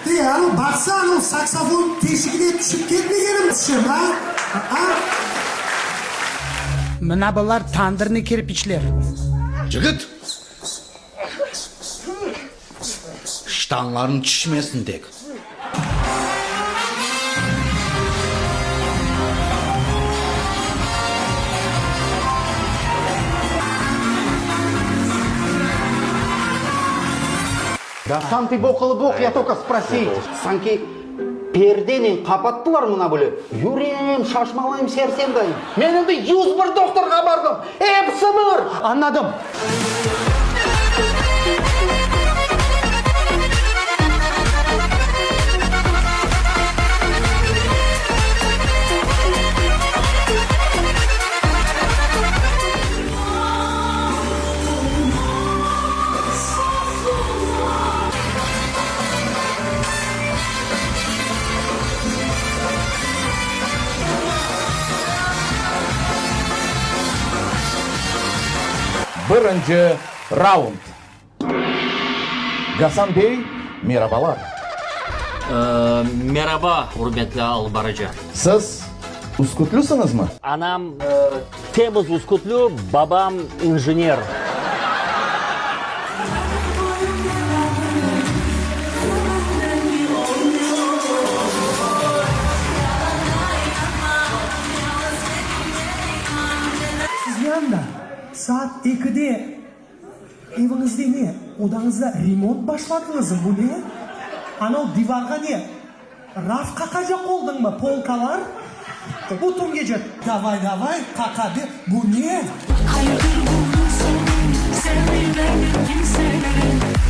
Ey, anav, baqsa, anav saksofon teşigine tüşip ketmegenimi tüşem, a? A? Mına bular tandırnı kirpiçler. Cigit! Ştanlarıñ çişmesin tek. Da sam ty bok ılıbok, ya tolko sprosit. Sanki perdenen qapattılar mına böyle. Yürem, şaşmalayım, sersem dayım. Men endi 101 doktorğa bardım, episi bir! Añladım. Birinci raund. Gasan bey, merabalar. Meraba, ürmetli alıp barıcı. Siz üskütlüsiñizmi? Anam temiz üskütlü, babam injener. Siz ne anda? Saat ekide eviñizde ne, odañızda remont başladıñızmı, bu ne? Anau divarğa ne, raf qaqacaq oldıñmı, polkalar? Bütün gece davay, davay, qaqa be, bu ne? Hayırdır bunıñ soñu, sevmeymen men kimseleri.